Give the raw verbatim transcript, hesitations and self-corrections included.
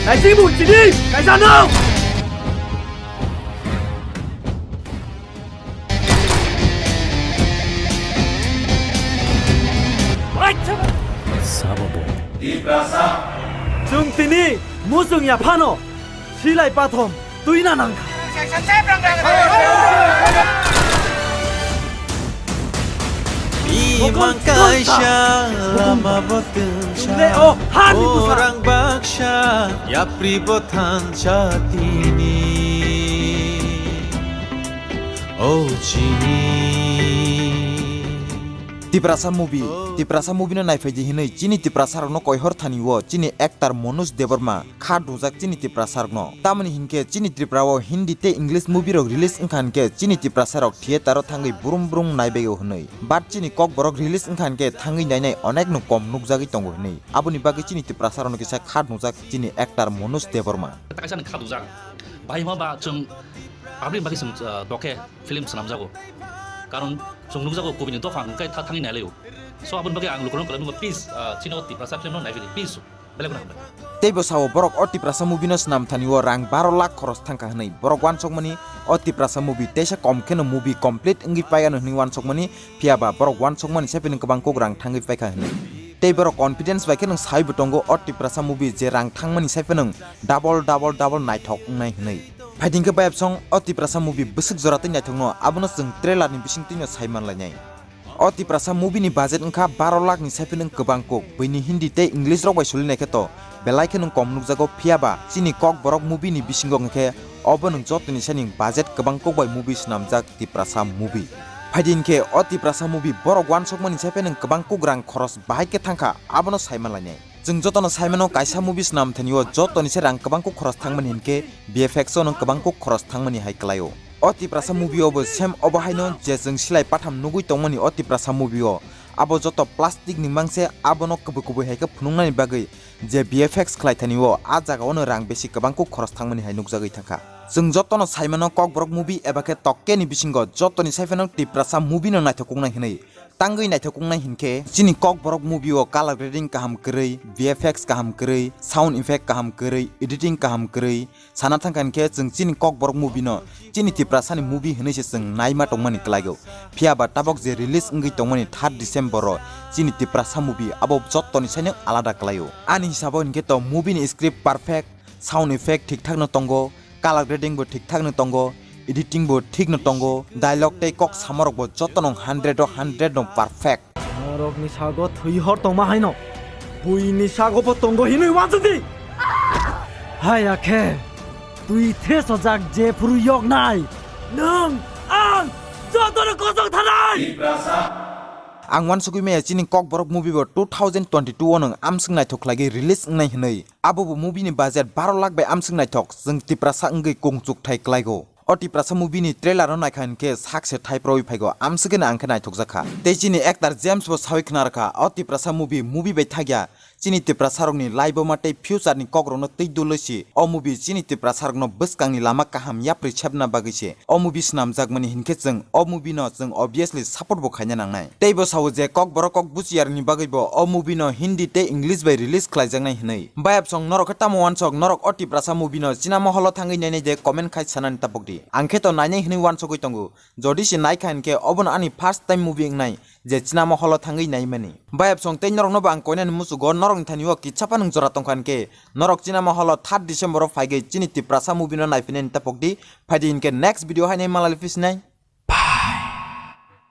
Kaising bung chini, kaisa no. Sabo bo. Chwng tini muchung ya phano silai pathom tuina nangkha. Imang kaisa lama botwngsa, le, oh, hani busa. Orang baksa yapri bo thansa tini. Oh, chini. Tiprasa movie, Tiprasa movie no naiphai di hinwi chini Tiprasa rokno koihor thani o chini actor Manoj Debbarma kha dujak chini Tiprasa rokno. Tamoni hinkhe chini Tripura o Hindi tei English movie rok release wngkha hinkhe chini Tiprasa rok theater o thangwi brum brum naibai o hinwi. But chini Kokborok release wngkha hinkhe thangwi nainai onek no kom nukjagwi tongo hinwi. Aboni bagwi chini Tiprasa rokno kisa kha dujak chini actor Manoj Debbarma. Kaisa ni kha dujak. Bahai ma ba chwng aboni bagwi chwng, ah, dokhe film swnamjago. Karon chwng nukjago kubini dopha hwnkhe tha-, thangwi nailaio. So aboni bagwi ang lukurokno kwlai nukgo, please, ah, chini o Tiprasa film no naiphai di, please. Belai kheno hambai. Teibo sao borok o Tiprasa movie no swnam thani o rang baro lakh khoros thangkha hwnwi. Borok uansukmani o Tiprasa movie teisa kom kheno movie complete wngwi paiyano hwnwi uansukmani, phiyaba borok uansukmani sai phano kwbang kuk rang thangwi paikha hwnwi. Tei borok confidence bai kheno saibo tongo o Tiprasa movie je rang thangmani sai phano double, double, double naithok wngnai hwnwi. Phaidi hwnkhe bayapsong o Tiprasa movie bwswk jora tei naithokno abono chwng trailer ni bisingtwino sai manlainai. O Tiprasa movie ni budget wngkha baro lakh ni sai phano kwbang kuk, buini Hindi tei English rok bai soli naikhe to belai kheno kom nukjago, phiyaba chini Kokborok movie ni bisingo hwnkhe obo nwng jotoni sani budget kwbang kuk bai movie swnamjak Tiprasa movie. Phaidi hwnkhe o Tiprasa movie borok uansukmani sai phano kwbang kuk rang khoros bahai khe thangkha abono sai manlainai. Chwng jotono sai mano kaisa movie swnam thani o jotoni se rang kwbang kuk khoros thangmani hinkhe V F X o nwng kwbang kuk khoros thangmani hai kwlaio. O Tiprasa movie o bo same obo haino je chwng silai patham nugwi tongmani o Tiprasa movie o abo joto plastic ni mangse abono kubui kubui hai khe phunuknani bagwi je V F X khlai thani o a jaga o no rang besi kwbang kuk khoros thangmani hai nukjagwi thangkha. Chwng jotono sai mano Kokborok movie eba khe Tokke ni bisingo jotoni sai phano Tiprasa movie no naithok wngnai hinwi. Tangwi naithok wngnai hinkhe chini Kokborok movie o color grading kaham kwrwi, V F X kaham kwrwi, sound effect kaham kwrwi, editing kaham kwrwi sana thangkha hinkhe chwng chini Kokborok movie no chini Tiprasa ni movie hinwi se chwng naima tongmani kwlaio. Phiyaba tabok je release wngwi tongmani third December o chini Tiprasa movie abo jottoni saino alada kwlaio. Ani hisabo hinkhe to movie ni script perfect, sound effect thik thak no tongo, color grading bo thik thak no tongo, editing bo thik no tongo, dialogue tei kok samorok bo joto no hundred o hundred no perfect. Norokni sago thwi hor tongma haino, buini sago bo tongo hinwi uansuk di. Haya khe twi the sojak je phuru yoknai, nwng ang jotono kosong thanai. Ang uansugwi maya chini Kokborok movie bo two thousand twenty-two o nwng amswk naithok khlaigwi release wngnai hinwi. Abo bo movie ni budget baro lakh bai amswk naithok, chwng Tiprasa wngwi kung chukthai kwlaigo. O Tiprasa movie ni trailer no naikha hinkhe sak se thaiprowi phaigo, amswk khe ang khe naithokjakha. Tei chini actor James bo sawi khna rwkha, o Tiprasa movie, movie bai thakya chini Tiprasa rokni life o ma tei future ni kok rokno twi dulwi si o movie chini Tiprasa rokno bwskang ni lama kaham yapri sepna bagwi se o movie swnamjakmani hinkhe chwng o movie no chwng obviously support bo khaina nangnai. Tei bo sao je Kokborok kok buchiyarni bagwi bo o movie no Hindi tei English bai release khlaijaknai hinwi. Bayapsong norok khe tamo uansok, norok o Tiprasa movie no chinama hall o thangwi nainai de comment khai sanani tapok di. Ang khe to nainai hinwi uansogwi tongo. Jodi se naikha hinkhe obono ani first time movie wngnai je chinama hall o thangwi naimani. Bayapsong tei norokno bo ang koinani muchugo, norokni thani o kitsa phano jora tongkha hinkhe norok chinama hall o third December o phaigwi chini Tiprasa movie no naiphinani tapok di. Phaidi hinkhe next video hainai malai phisinai.